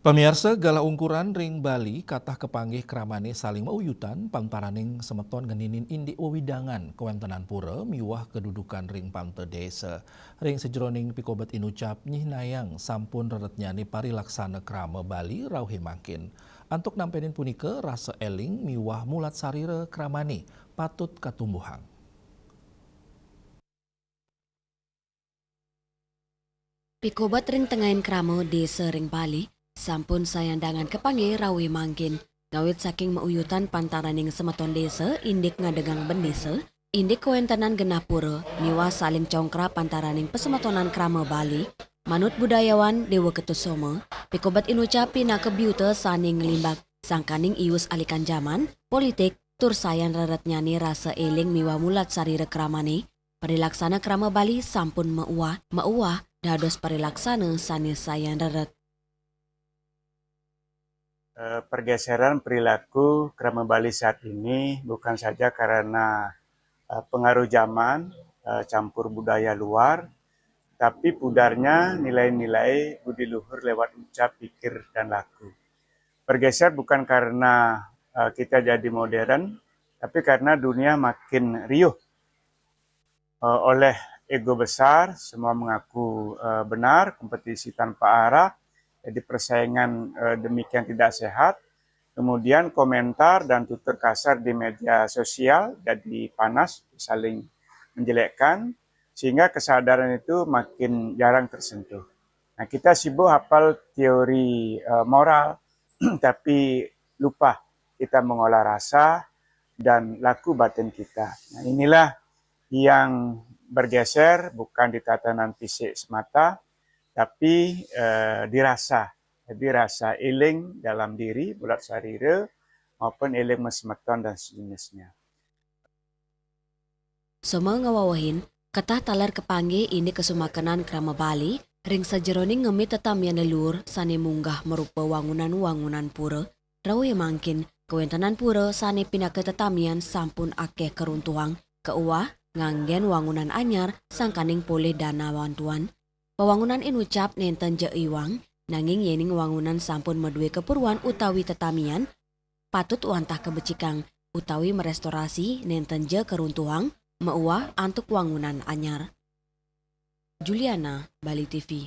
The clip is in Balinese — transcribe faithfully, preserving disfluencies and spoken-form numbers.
Pamiarsa, galah ungkuran ring Bali katah kapanggih kramané saling mauyutan pantaraning semeton ngeninin indik wewidangan kawéntenan pura miwah kadudukan ring panta désa. Ring sajeroning pikobet inucap nyihnayang sampun reretnyané parilaksana krama Bali rauhé mangkin. Antuk nampénin punika rasa éling miwah mulat sarira kramané patut katumbuhang. Pikobet ring tengahing krama désa ring Bali, sampun sayan dangan kapanggih rauhé mangkin, ngawit saking mauyutan pantaraning semeton désa indik ngadegang bendésa, indik kawéntenan genah pura, miwah saling congkrah pantaraning pasemetonan krama Bali, manut budayawan Déwa Ketusoma, pikobet inucap pinaka biuta sané nglimbak sangkaning ius alikan jaman, politik, tur sayan reretnyané rasa éling miwah mulat sarira kramané, parilaksana krama Bali sampun mauwah, mauwah dados parilaksana sané sayan reret. Eh, pergeseran perilaku krama Bali saat ini bukan saja karena, eh, pengaruh zaman, eh, campur budaya luar, tapi pudarnya nilai-nilai budi luhur lewat ucap, pikir, dan laku. Bergeser bukan karena, eh, kita jadi modern, tapi karena dunia makin riuh, eh, oleh ego besar, semua mengaku, eh, benar, kompetisi tanpa arah, jadi persaingan, eh, demikian tidak sehat. Kemudian komentar dan tutur kasar di media sosial jadi panas, saling menjelekkan, sehingga kesadaran itu makin jarang tersentuh. Nah, kita sibuk hafal teori, eh, moral, tapi lupa kita mengolah rasa dan laku batin kita. Nah, inilah yang bergeser, bukan di tatanan fisik semata, tapi, eh, di rasa. Jadi rasa éling dalam diri, mulat sarira, maupun éling masemeton dan sejenisnya. Soma ngawawahin, ketah taler kapanggih indik kasumakenan krama Bali, ring sajeroning ngemit tetamian leluhur sané munggah marupa wangunan-wangunan pura, rauhé mangkin, kawéntenan pura sané pinaka tetamian sampun akéh karuntuhang, kauwah nganggén wangunan anyar sangkaning polih danawantuan. Pawangunan inucap nénten ja iwang, nanging yéning wangunan sampun madué kapuruan utawi tetamian, patut wantah kabecikang utawi marestorasi nénten ja karuntuhang, mauwah antuk wangunan anyar. Juliana, Bali T V.